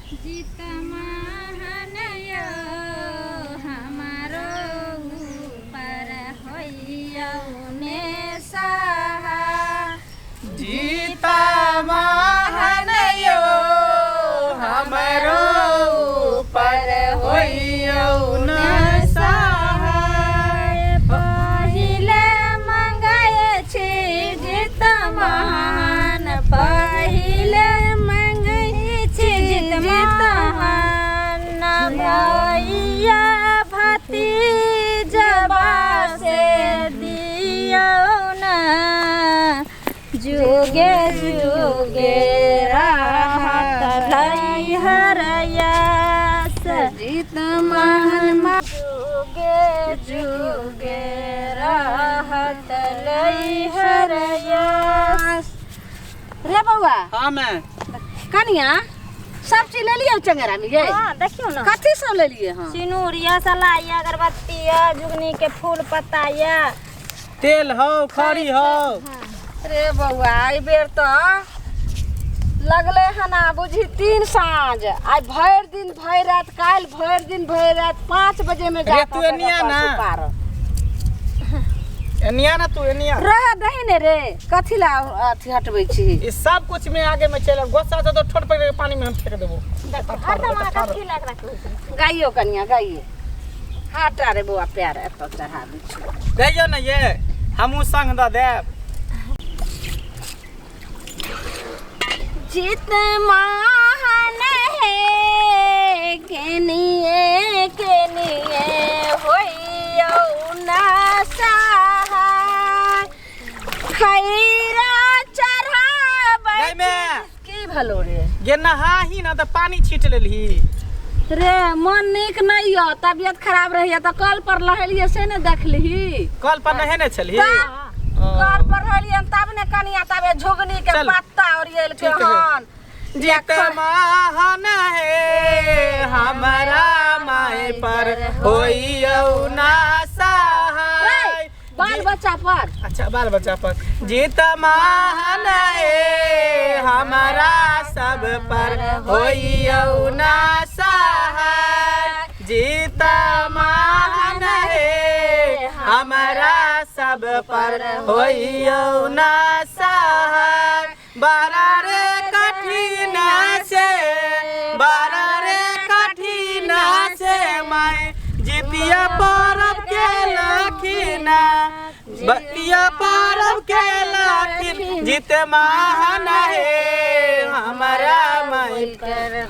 जीत महान यो हमारो ऊपर होइयौ ने सहा। जीता महान यो हमरो ऊपर होइयौ न सहाय। पहिले मंगै छी जीत महान, पहिले मंगै छी जीत महान, भैया भतीजबा से दियौ न जुगे जुगे रहत हरयास। जीत महान जुगे जुगे रहत हरयास। रे बौआ। हाँ मैं कनिया सब चीज ले लियो चंगेरा में ये? हाँ, देखियो ना। कथी सब ले लिए? हाँ, सिनूर या सलाई या अगरबत्ती या जुगनी के फूल पत्ता या तेल हो, खरी हो। रे बौआ, एहि बेर तऽ लगले हन आ बुझी 3 साँझ, आइ भरि दिन भरि राति, काल्हि भरि दिन भरि राति, 5 बजे में रे जा तू एनिया ना। एनिया ना, तू एनिया रह दही ने रे, कथी ला अथी हटबै छी? ई सब कुछ में आगे में चल, गुस्सा से तो ठोट पकड़ के पानी में हम फेंक देबो। हरदम अहाँ कथी लग रखै छी? गाइयो कनिया, गाइयो हटा रे बौआ, प्यार एतऽ चढ़ाबै छी। गइयो ना, ये हमहूँ संग दऽ देब। जीत महान है केनिए केनिए होइयौ ना सहाय, खैरा चढ़ाबै। गई में की भलो रे? गे नहाही ना तऽ पानी छीट लेलही। रे मन नीक नहीं हो, तबियत खराब रहिए तऽ कल पर लहेलिए से ने देखलिही। कल पर नहेने छलही? कल पर रहलिए तब ने कनिया, तबे झुगनी के चल। पत्ता ओरियल के ठीक है। हन जीत महान है हमारा माय पर होइयौ ना सहाय। बाल बच्चा पर। अच्छा, बाल बच्चा पर। जीत महान है हमारा सब पर होइयौ ना सहाय, जीत महान है हमारा सब पर होइयौ ना सहाय। बड़ा रे कठिन से, बड़ा रे कठिन से मैं जितिया परब के लखिना, बतिया परब के लखिन। जीत महान है हमारा माई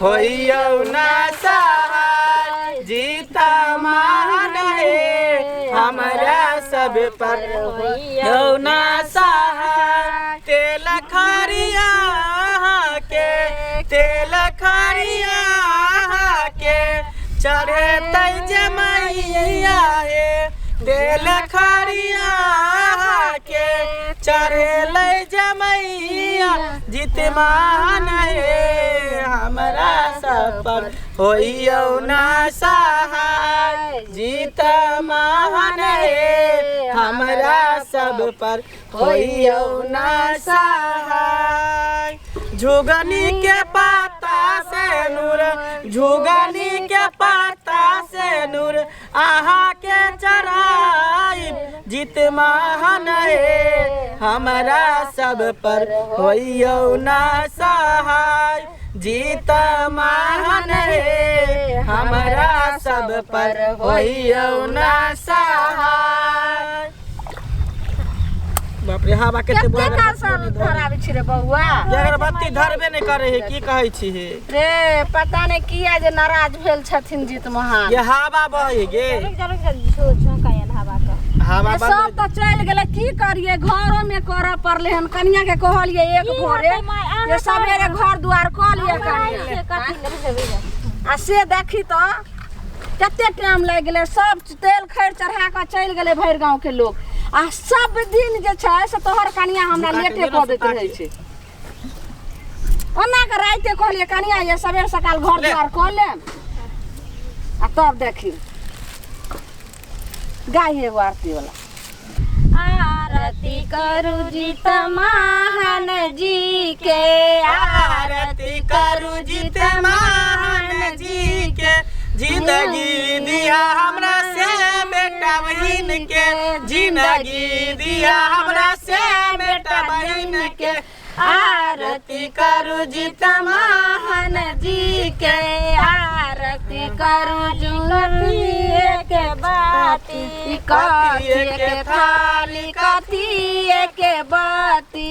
होइयौ ना सहाय, जीत महान है हमारा सब पर होइयौ ना सहाय। तेल खरिया के, तेल खरिया के चढ़े तै जमैया हे, तेल खरिया के चढ़े लै जमैया। जीत मान हे हमरा सब पर होइयौ ना सहाय, जीत महान हे हमरा सब पर होइयौ ना सहाय। झुगनी के पाता से नूर, झुगनी के पाता से नूर अहाँ के चढ़ाई। जीत महान हे हमरा सब पर होइयौ ना सहाय, जीत महान हे हमरा सब पर होइयौ ना सहाय। बाप रे, हवा कते कते बुआ काल से धराबै छी रे बौआ? ये अगरबत्ती धरबे नहि करे है, की कहै छी हे? रे पता नहि किया जे नाराज भेल छथिन जीत महान। ये हवा बहे गे। रुक जा, रुक जा, झोंका आयल हवा के। हवा ये बंद। सब तऽ चलि गेलै, की करियै, घरो में करऽ पड़लै हन। कनिया के कहलियै एक की भोरे होतै माय, अहाँ जे सबेरे घर दुआर कऽ लिअ कनिया। कथी लेबै से? आ से देखी तऽ कते टाइम लागि गेलै, सब तेल खैर चढ़ा कऽ चलि गेलै भरि गाँव के लोक, आ सब दिन जे छै से तोहर कनिया हमरा सुता के लेटे गेलो, कऽ दैत सुता रहै के। छै। ओना कऽ राइते कहलियै कनिया ये सबेर सकाल घर ले। दुआर कऽ लेम आ तब देखी गाय एगो आरती वाला। आरती करू जीत महान जी के, आरती करू जीत महान जिंदगी दिया हमरा से बेटा बहिन के, जिंदगी दिया हमरा से बेटा बहिन के। आरती करू जितवाहन जी के, आरती करू जुगनी के बाती, कथी के थाली कथी के बाती,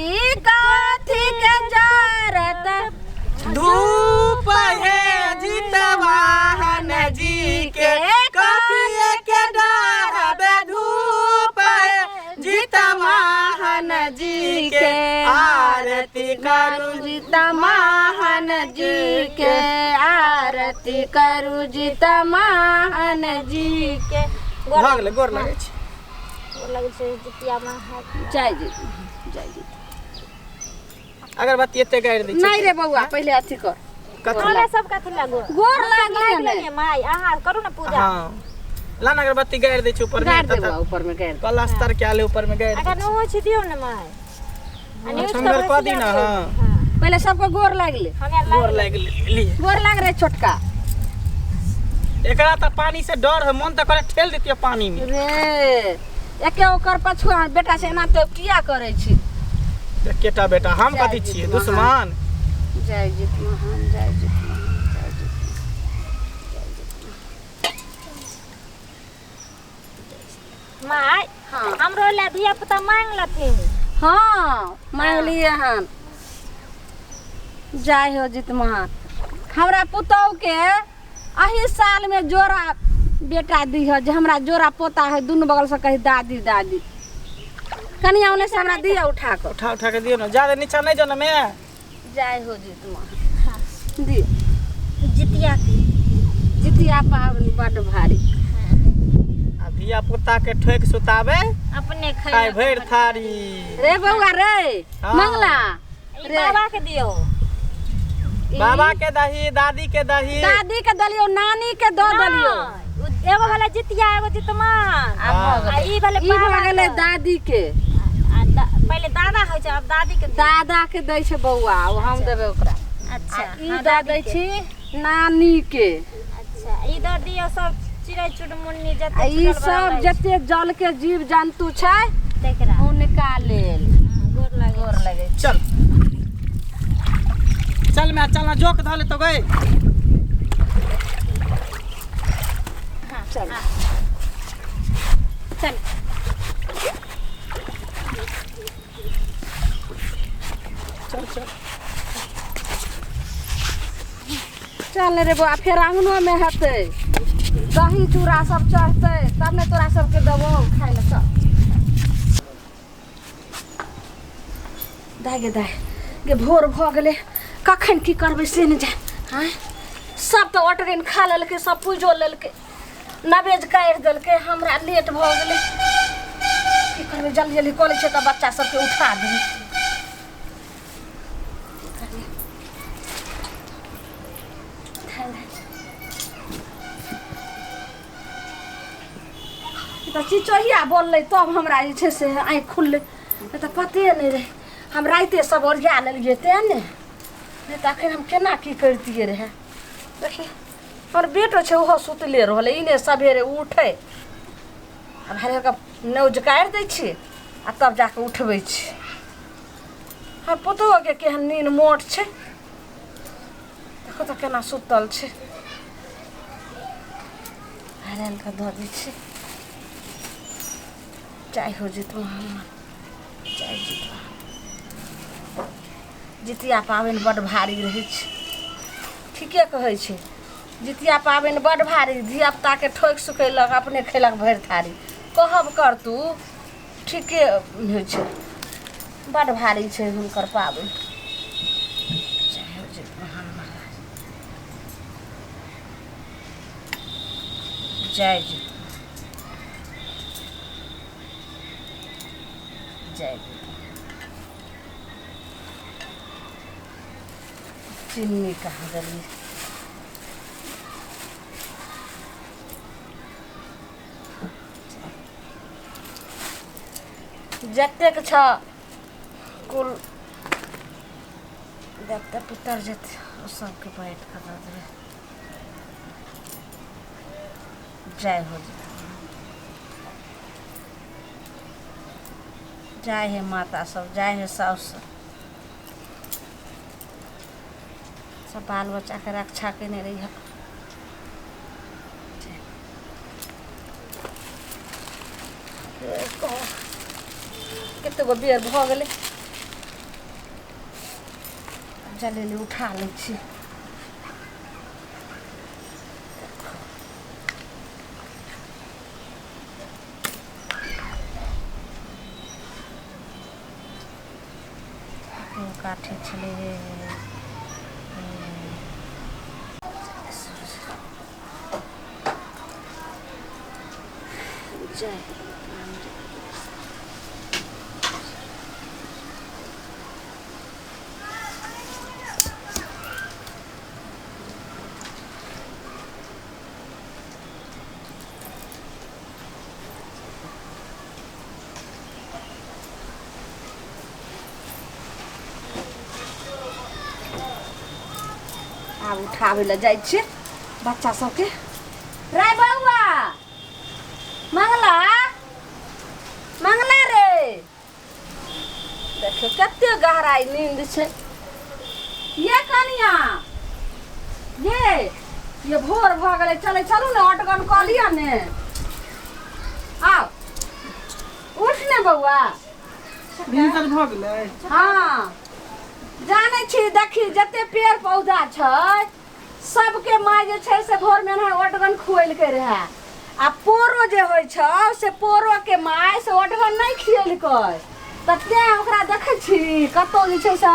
कथी के जरत धूप है जितवाहन जी के, कथी के डरबे धूप है जितवाहन जी के। आरती करू जितवाहन जी के, आरती करू जितवाहन जी के। भऽ गेलै, गोर लगै छी। गोर लगै छै जितिया में। जय जी, जय जी। अगरबत्ती एते गाड़ि दै छै। नहीं रे बौआ, पहिले अथी कर। कथी? हमरा सब कथी लागो? गोर लागले ने माई, अहाँ करू ने पूजा। हाँ, ला ना अगरबत्ती गाड़ि दै छै ऊपर में। गाड़ि दे बौआ, ऊपर में गाड़ि दे। प्लास्टर के आले ऊपर में गाड़ि अगर दै न होइ छै दियौ ने माई। छंगर कऽ दी ना। हाँ, पहिले सबके गोर लागले। हमरा गोर लागि ली। गोर लाग रे छोटका। एकरा तऽ पानी से डर है, मन तऽ करे ठेल देतियै पानी में। रे एके ओकर पछुआ बेटा से एना तो किया करै छी? एकेटा बेटा हम जय कथी छियै जितवाहन। दुश्मन? जय जितवाहन, जय जितवाहन, जय जितवाहन। माई, हाँ। हमरो लए धिया पुता मांग लथिन। हाँ, मांगलिए हन। जय हो जितवाहन। हमरा पुतहु के अही साल में जोड़ा बेटा दीह, जे हमरा जोड़ा पोता है दुनू बगल से कही दादी दादी। कनिया ओने से हमरा दिया उठा कर। उठा उठा के दियौ ना, ज्यादा नीचा नहीं जाना मैं। जय हो जितवाहन। दी जितिया के जितिया पाबनि बड भारी। आ धिया पुता के ठोकि सुताबे अपने खाय भरि थारी। रे बौआ रे, हाँ। मंगला ई रे। बाबा के दियौ। बाबा के दही, दादी के दही। दादी के दलियो, नानी के दऽ दलियो। नहि, उ एगो भेलै जितिया, एगो जितमान। हाँ। आ ई भेलै ई भऽ बाबा गेलै के। दादी के। आ पहिले दादा होइ छै, आब दादी के दियौ। दादा के दै छै बौआ, ओ हम देबै ओकरा। अच्छा, आ ई हाँ, दऽ दादी दै के। छी नानी के। अच्छा, ई दऽ दियौ सब चिड़ै चुनमुन्नी जते आ ई छुटल सब बरल रहै जते जल के जीव जन्तु छै छै, तेकरा। हुनका लेल। हाँ, गोर लागै। गोर लगै। चल चल मैं चल ना, जोक धऽ ले तो गए। चल चल। चल चल चल रे बौआ, फेर आंगनो में हेतै दही चूड़ा सब चढ़तै तब ने तोरा सबके देबौ खाय लए। चल दाय गे दाय गे, भोर भऽ गेलै, कखन की करबै से नहि जाय। आँय, सब तऽ ओटगनि खा लेलकै, सब पूजो लेलकै, नवेज काटि देलकै, हमरा लेट भऽ गेलै। की करबै, जल्दी जल्दी कऽ लै छियै तऽ बच्चा सबके उठा देबै। तऽ चिचोहिया बोललै तब हमरा जे छै से आँखि खुललै, नहि तऽ पते नहि रहै। हम राइते सब ओरिया लेलियै तेँ ने, नहि तऽ अखन हम केना की करितियै रहए। देखी, हमर बेटो छै, ओहो सुतले रहलै, ई नहि सवेरे उठै। आ भाय के नौज काटि दै छियै आ तब जाकऽ उठबै छी। हमर पुतोहुके केहन नीन मोट छै, देखो तऽ केना सुतल छै। हरायल कऽ दऽ दै छियै। जय हो जितवाहन, जय जितवाहन। जितिया पाबनि बड्ड भारी रहै छै, ठीके कहै छै। जितिया पाबनि बड्ड भारी, धियापुताके ठोकि सुखेलक अपने खयलक भरि थारी। कहब कर तू ठीके होइ छै, बड्ड भारी छै हुनकर पाबनि। जय हो जितवाहन महाराज, जय जित, जय जित। चिन्नी कहाँ देलियै? जतेक छ कुल देवता पितर जते ओ सबके बाँटि कऽ दऽ देबै। जय हो जय हे माता सब, जय हे साउस सब, बाल बच्चाके रक्षा केने रही। कते गो बेर भऽ गेलै, जलेली उठा लै छी। काठी छलै जय। आब उठाबै लए जाइ छियै बच्चा सबके। रे बौआ मंगला, मंगला रे, देखियौ कते गहराई नींद छै। ये कनिया ये भोर भऽ गेलै, चलै चलू ने अटगन कऽ लिअ ने। आउ उठ ने बौआ। भिनसर भऽ गेलै। हाँ जानै छी, देखी जते पेड़ पौधा छै सबके माय जे छै से भोर में एना ओटगन खुएलकै रहए, आ पोरो जे होइ छै से पोरो के माय से ओटगन नहि खिएलकै, तऽ तें ओकरा देखै छी कतौ जे छै से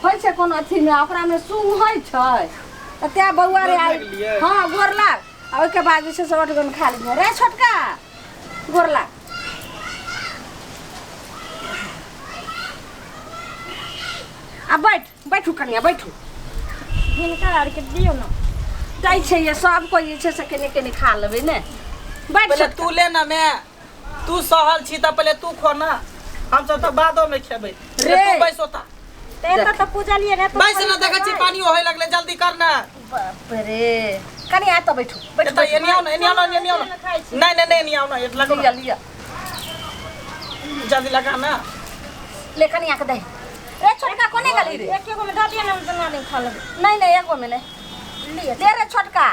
होइ छै कोनो अथीमे ओकरामे सूंग होइ छै, तऽ तें बौआ रे आइ। हाँ गोर लाग, आ ओहिके बाद जे छै से ओटगन खा लिहे रे छोटका, गोर लाग। आ बैठ बैठू कनिया बैठू। हिनका आरके दियौ ने। दै छै ये सब कोइ जे छै से कनि कनि खा लेबै ने। बैठ पहिले तू ले ना मैं, तू सहल छी तऽ पहिले तू खो ना, हम सब तऽ बादो में खेबै। रे तू बैस ओता। ते एतऽ तऽ पूजलियै ने। बैस ना, देखै छी पानी होय लगलै, जल्दी कर ना। बाप रे कनि आ तऽ बैठू बैठू। एतऽ एनी आउ ना, एनी आउ ना, एनी आउ ना। नहीं नहीं नहीं, एनी आउ ना, एत लगो। लिअ लिअ जल्दी लगा ना। ले कनिया के दही। रे छोटका कोने गेली रे? एकेगो में दऽ दिअ ने, हम तऽ नानी खा लेबै। नहीं नहीं एगो में नहीं, लिअ ले रे छोटका।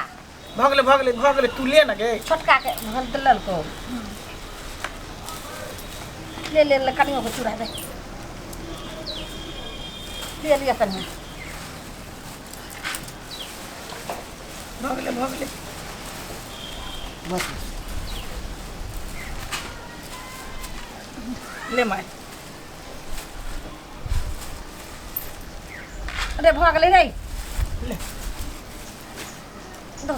भऽ गेलै भऽ गेलै भऽ गेलै, तू ले ना गे। छोटका के भल देलको। ले ले ले कनियो के चूड़ा दे। ले लिअ कनिया। भऽ गेलै भऽ गेलै। बस ले my. अरे भऽ गेलै रे। ले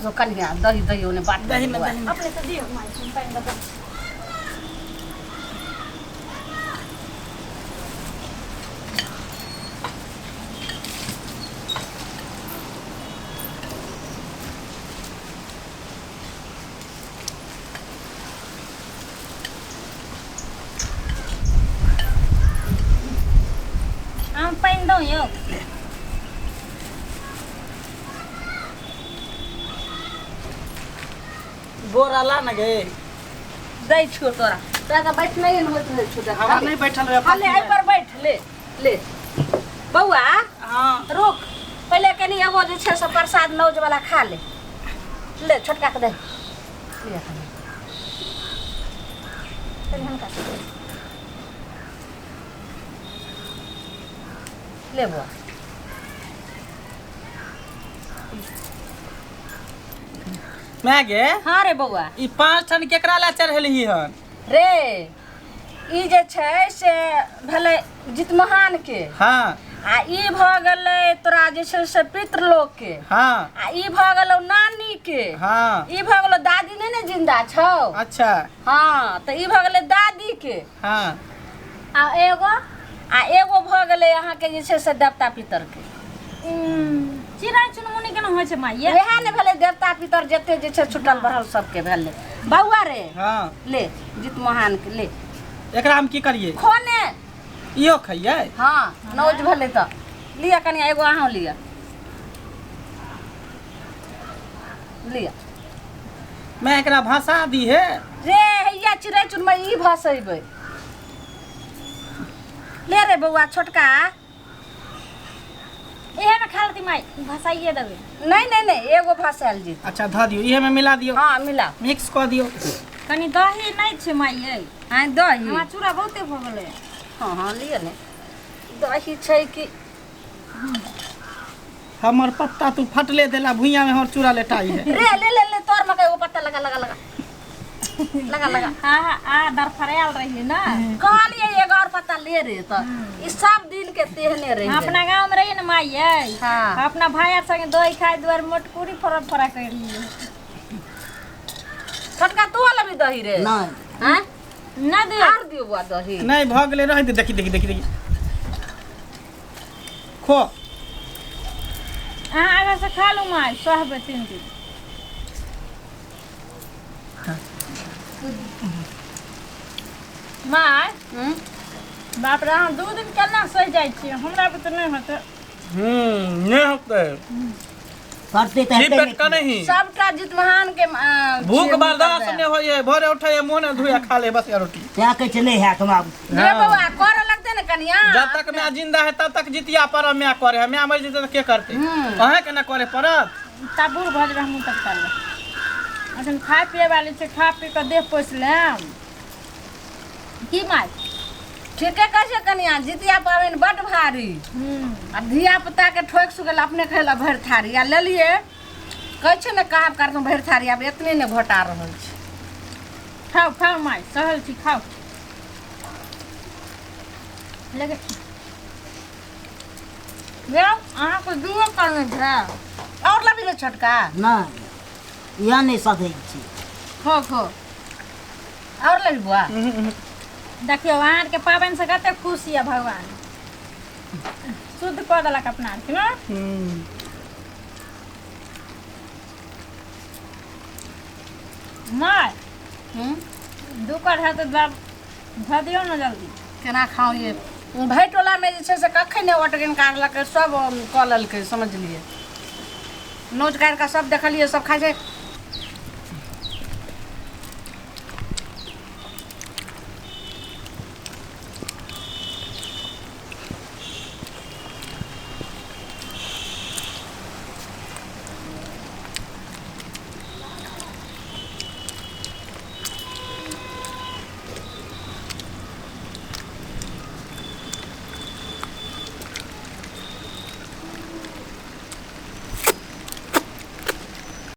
दो कनिया दही दही ओने बाट दही में दही में। अपने से दियौ माय, हम पानि दऽ देबै। हम पानि दौ यौ। बोरा ला ना गे। दै छियौ तोरा, तोरा तऽ बैठ नहि होइत रहै छौ। हमरा नहीं बैठल रहे। हाँ ले एहि पर बैठ, ले ले बौआ। हाँ रुक पहिले कनि एगो जे छै से प्रसाद नौज वाला खा ले। ले छोटका के दे। ले कनि। कनि हुनका ले बौआ। मैं गे। हाँ रे बौआ। ई 5 ठन केकरा ला चढ़ेलही हन? रे ई जे छै से भेलै जितमहान के। हाँ आ ई भऽ गेलै तोरा जे छै से पितृलोक के। हाँ आ ई भऽ गेलौ नानी के। हाँ ई भऽ गेलौ दादी नहि ने जिंदा छौ। अच्छा। हाँ तऽ ई भऽ गेलै दादी के। हाँ आ एगो, आ एगो भऽ गेलै अहाँके जे छै से देवता पितर के। चिड़ै चुनमुनी केना होइ छै माय? वएह ने भेलै देवता पितर जते जे छै छुटल बढ़ल सबके भेलै। बौआ रे हाँ ले जितमहान के ले। एकरा हम की करिए? खोने इहो खइयै? हाँ नौज भेलै तऽ लिअ कनिया एगो अहाँ लिअ लिअ। मैं एकरा भसा दी है। रे हैया चिड़ै चुनमै ई भसेबै। ले रे बौआ छोटका। इहे में खा लेती माई, भसाइए देबै। नहीं नहीं नहीं, एगो भसायल जीत। अच्छा धऽ दियौ, इहे में मिला दियौ। हाँ मिला, मिक्स कऽ दियौ। कनी दही नहीं छै माई यै। हाँ दही। हमरा चूड़ा बहुते भऽ गेलै। हाँ हाँ लिअ ने, दही छै कि हमर पत्ता तू फटले देला, भुइयाँ में हमर चूड़ा लेटाई है। रे ले ले ले, तोर मकई एगो पत्ता लगा लगा लगा लगा लगा। हाँ हाँ आ दरफरायल रही ना। कहलिए एगो और पत्ता ले रे, तो ई सब दिन के तेहने रही। अपना गाँव में रही ना माई यै। हाँ। अपना भाई आर संगे दही खाइ दुआरे मोटकुरी फड़ा फड़ा कर लिए। छोटका तू लेबी दही रे? नहीं। हाँ? ना दे। आर दियो बुआ दही। नहीं भऽ गेलै, रह दे। देखी देखी देखी देखी खो। अहाँ आगाँ से खा लू माई, सहबै 3 दिन। माय बाप रे, अहाँ 2 दिन केना सहि जाइ छियै? हमरा बुते नहि होतै। नहीं होतै। करते तऽ जी हेतै पेट नहि। का नहीं। सबटा जितमहान के भूख छियै बर्दाश्त हुनकर। नहीं होइए, भोरे उठे मोन धोया खा ले बस या रोटी। तें कहै छै नहि हैत हमरा। रे बौआ करऽ लगतै ने कनिया। जब तक मैं जिंदा है तब तक जितिया परब मैं करे है, मैं मर जेतै तऽ के करतै? अहाँ के ना करे पड़त। तब बूढ़ भऽ जेबै हमहूँ तब करबै। अखन खाय पिए वाली छै, खा पी कऽ देह पोसि लेब की माय? ठीके कहै छै कनिया, जितिया पाबनि बड भारी। आ धिया पुता के ठोकि सुगल अपने खाय लए भरि थारी आ लेलिए। कहै छै ने कहाब करतौ भरि थारी, आब एतने ने घोटा रहल छै। खाउ खाउ माय, सहल छी खाउ। लेकिन अहाँके दूओ करने छै। और लेबी रे छोटका? नहि, इएह नहि सधै छी। खो खो, और लेबी बुआ? देखियौ अहाँ आरके पाबनिसँ कते खुश यऽ भगवान, शुद्ध कऽ देलक अपना आरके ने। माय 2 कर है तऽ धऽ दियौ ने जल्दी। केना खाउ ये भरि टोलामे जे छै से कखन नहि ओटगन काटलकै, सब कऽ लेलकै, समझलियै। नोच काटि कऽ सब देखलियै, सब खाइ छै।